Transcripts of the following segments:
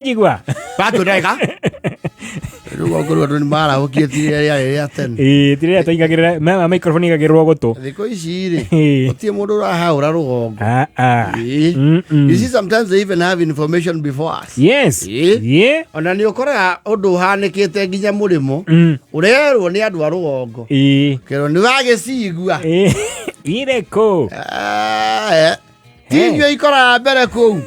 Njigua. Batu ndagĩka. Rĩu ngorwo andũ nĩ marahũkie ti rĩrĩa rĩarĩ rĩa tene. Ĩĩ, ti rĩrĩa twaigagĩrĩra microphone igagĩrĩrwo gũtũ. Thikũ ici rĩ, Ĩĩ. gũtirĩ mũndũ ũrahaũra rũgongo. Ah, ah. Ĩĩ. Mm-mm. You see, sometimes they even have information before us. Yes. Ĩĩ. Yeah. Ona nĩ ũkoraga ũndũ ũhanĩkĩte nginya mũrĩmo, ũrerwo nĩ andũ a rũgongo. Ĩĩ. Kerwo nĩ wagĩcigua. Ĩĩ. Irĩkũ? Ah, eh. Ti inyuĩ ikoraga mbere kũu.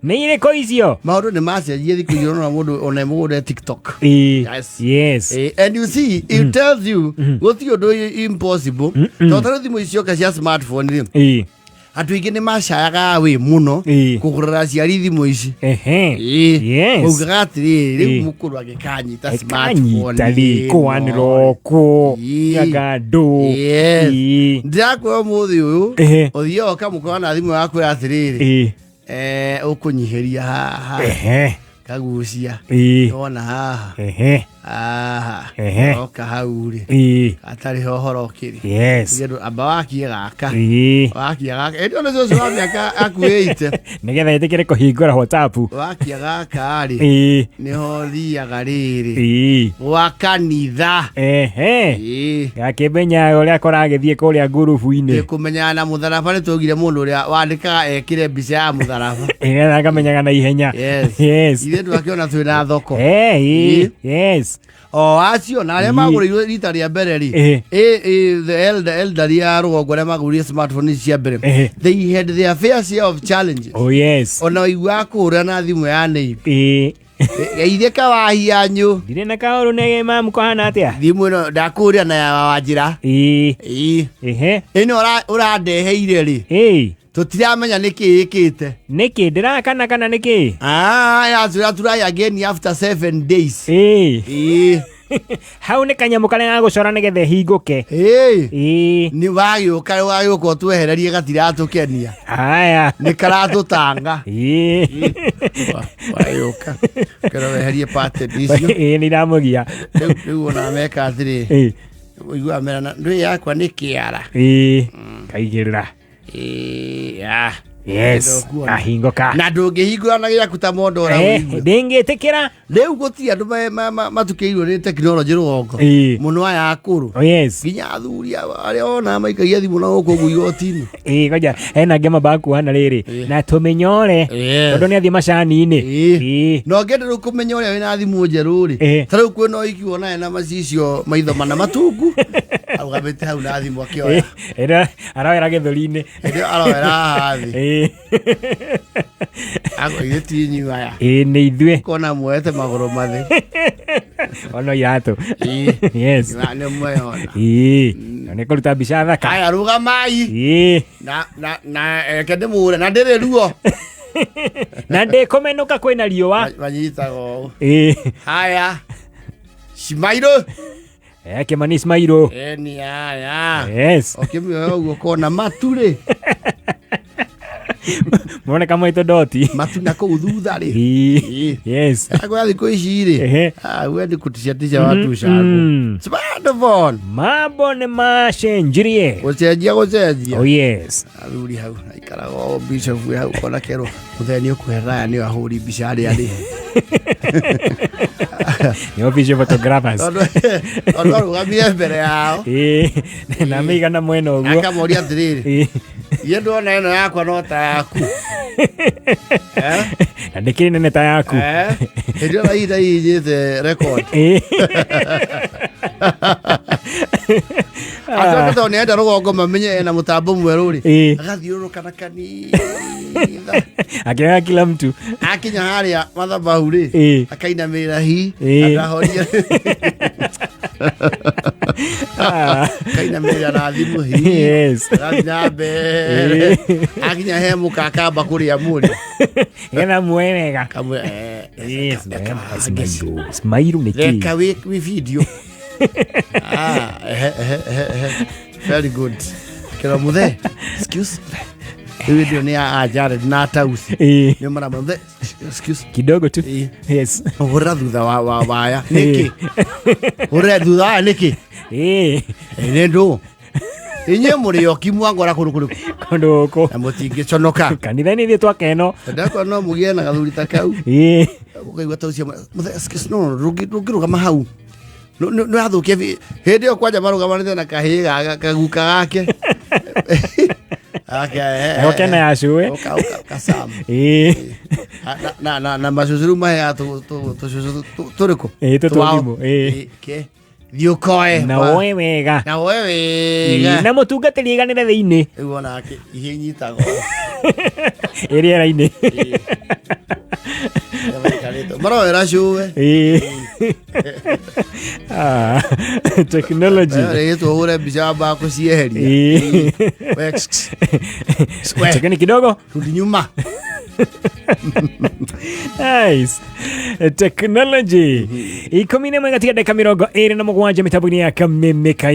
Nĩ irĩkũ icio? Maũndũ nĩ macenjie thikũ ici ũrona mũndũ ona e mũgũnda e TikTok. Ĩĩ. Yes. Yes. And you see, it tells you gũtirĩ ũndũ impossible. Tondũ ta rĩu thimũ ici cioka cia smartphone rĩ, Ĩĩ. andũ aingĩ nĩ macayaga wĩ mũno Ĩĩ. kũgũrĩra aciari thimũ ici. Ehe. Ĩĩ. Yes. Maugaga atĩrĩrĩ, rĩu Ĩĩ. mũkũrũ angĩkanyita smartphone Kanyita rĩ, ĩno. kũanĩra kũ. Ĩĩ. Nyagandũ. Yes. Ĩĩ. Ndĩrakwĩra ũmũthĩ ũyũ, Ehe. ũthiaga ũkamũkora na thimũ yakwĩra atĩrĩrĩ, Ĩĩ. Ũkũnyihĩria haha, Ehe. kagucia, Ĩĩ. wona haha, Ehe. haha, Ehe. oka hau rĩ, Ĩĩ. hatarĩ ho ũhoro ũkĩrĩ. Yes. Nĩ ũndũ amba wakie gaka, Ĩĩ. wakia gaka, ĩndĩ ona cũcũ wa mĩaka akuĩte, Nĩgetha ĩtĩkĩre kũhingũra WhatsApp. wakia gaka rĩ, Ĩĩ. nĩho thiaga rĩrĩ, Ĩĩ. gwa kanitha. Ehe. Ĩĩ. Gakĩmenya ũrĩa kũragĩthiĩ kũrĩa ngurubu-inĩ. Kũmenyana na mũtharaba nĩ twaugire mũndũ ũrĩa wandĩkaga ekĩre mbica ya mũtharaba. Nĩgetha akamenyaga na ihenya. Yes. Yes. Ithuĩ twakĩona twĩ na thoko. Eh, ĩĩ. Ĩĩ. Yes. O acio na arĩa Ĩĩ. magũrĩirwo rita rĩa mbere rĩ, Ĩĩ. ĩ the elder ya rũgongo arĩa magũrire smartphone ici cia mbere, Ĩĩ. they had their fair share of challenges. Oh yes. Ona waiguaga kũhũra na thimũ ya neighbor. Ĩĩ. Geithie kawahianyu. Ndirĩ na kaũndũ nĩ mamu kũhana atĩa? Thimũ ĩno ndakũrĩa na ya wanjĩra. Ĩĩ. Ĩĩ. Ehe. Ĩno ũrandeheire rĩ, Ĩĩ. tũtiramenya nĩkĩ ĩkĩte. Nĩkĩ ndĩrakana kana nĩkĩ? Ah, yatwĩra try again after 7 days. Ĩĩ. Ĩĩ. Hau nĩ kanyamũ karĩa gagũcora nĩgetha ĩhingũke. Ĩĩ. Ĩĩ. Nĩ wagĩũka wagĩũka ũtwehererie gatiratũkenia. Haya. Nĩ karatũtanga. Ĩĩ. Wagĩũka. Kero weherie pattern icio. Ĩĩ nĩ iramũgia. Rĩu ona meka atĩrĩ. Ĩĩ. Ũiguaga merana ndũĩ yakwa nĩ kĩara. Ĩĩ. Kaigĩrĩra. Ĩĩ, ah. Yes. Ndokuona. Ahingũka. Na ndũngĩhingũra na gĩaku ta mondora ũigue. Ndĩngĩtĩkĩra. Rĩu gũtirĩ andũ matukĩirwo nĩ tekinoronjĩ rũgongo. Ĩĩ. Mũno aya akũrũ. Oh yes. Nginya athuri arĩa ona maikagia thimũ na gũkũ ũguo igoti-inĩ. Ĩĩ ngoja hena angĩ mabakuana rĩrĩ na tũmĩnyore Yes. tondũ nĩ athiĩ macani-inĩ. Ĩĩ. Ĩĩ. Na ũngĩenda rĩu kũmenya ũrĩa wĩna thimũ njerũ rĩ, Ĩĩ. ta rĩu kwĩna ũiki wona ena macicio maitho mana matungu arũgamĩte hau na thimũ akĩoya. Ĩĩ, ĩrĩa aroera gĩthũri-inĩ. Hĩndĩ ĩyo aroera haha thĩ. Ĩĩ. Akoire ti inyuĩ aya. Ĩĩ nĩ ithuĩ Kona muoete magũrũ mathĩ. ona iratũ. Ĩĩ. Yes. Nĩ mweyona. Ĩĩ. Na nĩ kũruta mbica thaka. Aya rũgamai. Ĩĩ. Na reke ndĩmũre na ndĩrĩ ruo. Na ndĩkũmenũka kwĩna riũa. Manyitaga ũũ. Ĩĩ. Haya. Cimairũ. Kĩmani Ismailo. Eni haya. Yes. Ũkĩmĩoya ũguo ũkona matu rĩ. Mũroneka mwĩtũ doti. Matu na kũu thutha rĩ. Ĩĩ. Ĩĩ. Yes. Agwa thikũ ici rĩ. Ehe. Ah, we ni kuticiatisha watu shago. Smartphone. Mambo nĩ macenjirie. Gũcenjia gũcenjia. Oh yes. Athuri hau aikaraga o bishop wĩ hau kona kerwo mũthenya nĩ ũkweherera aya nĩo ahũri mbica arĩa arĩ. Nĩ official photographers. Tondũ arũgamire mbere yao. Ĩĩ. Na mĩigana mwena ũguo. Akamoria atĩrĩrĩ, Ĩĩ. Iye ndona ĩno yakwa no ta yaku. Eh? Na ndĩkĩrĩ nene ta yaku. Eh? Hĩndĩ ĩyo ihinda ihinyĩte record. Ĩĩ. Acoke tondũ nĩenda rũgongo mamenye ena mũtambo mwerũ rĩ. Ĩĩ. Agathiũrũrũka na kanitha. Akĩoya kila mtu. Akinya harĩa mathabahu rĩ, Ĩĩ. akainamĩrĩra hi, Ĩĩ. akahoria. Ah. Akainamĩrĩra na thimũ hi. Yes. Agathiĩ na mbere. Akinya he mũkakamba kũrĩa mũrĩ. Nĩgetha muoe wega. Kamwe, Yes, Ismailo. Ismailo nĩ kĩĩ? Reka wĩ video. Ah, ehe, ehe, ehe, ehe. Very good. Kero muthe. Excuse. Rĩu hĩndĩ ĩyo nĩ ya Jared na Tausi. Ĩĩ. Nĩ maramwĩra muthe. Excuse. Kidogo tu. Ĩĩ. Yes. Hũrĩra thutha wa waya. Nĩkĩ? Hũrĩra thutha waya nĩkĩ? Ĩĩ. Nĩ ndũ. Inyuĩ mũrĩ oki mwangora kũndũ kũrĩkũ? Kũndũ gũkũ. Na mũtingĩconoka. Kanitha-inĩ ithuĩ twakeno. Ndakwa no mũgĩe na gathuri ta kau. Ĩĩ. Ũkaigua ta ũcio mũthee, excuse, no ndũngĩrũgama hau. Nĩ wathũkia hĩndĩ ĩyo kwanja marũgamanĩte na kahĩĩ kaguka gake. Ake, Nako kena ya cũĩ. Ũka ũka ũka Sam. Ĩĩ. Na macucu rĩu maheaga tũcucu tũrĩkũ? Ĩĩ, tũtũ Twao. thimũ, ĩĩ. Ĩĩ, ke. Thiĩ ũkoe. Na woe wega. Na woe wega. Na mũtungatĩri aiganĩre thĩinĩ. Rĩu onake ihe inyitagwo. Ĩ rĩera-inĩ. Maikarĩte. Maroera cũwe. Ĩĩ. Ah, technology. Rĩgĩtwo ũhũre mbica wambaga kũcieheria. Ĩĩ. We, kss, kss, we, Chekeni kidogo. rudi nyuma. Nice. Technology. 11 gatiga ndagĩka 27 mĩtambo-inĩ ya Kameme Kayo.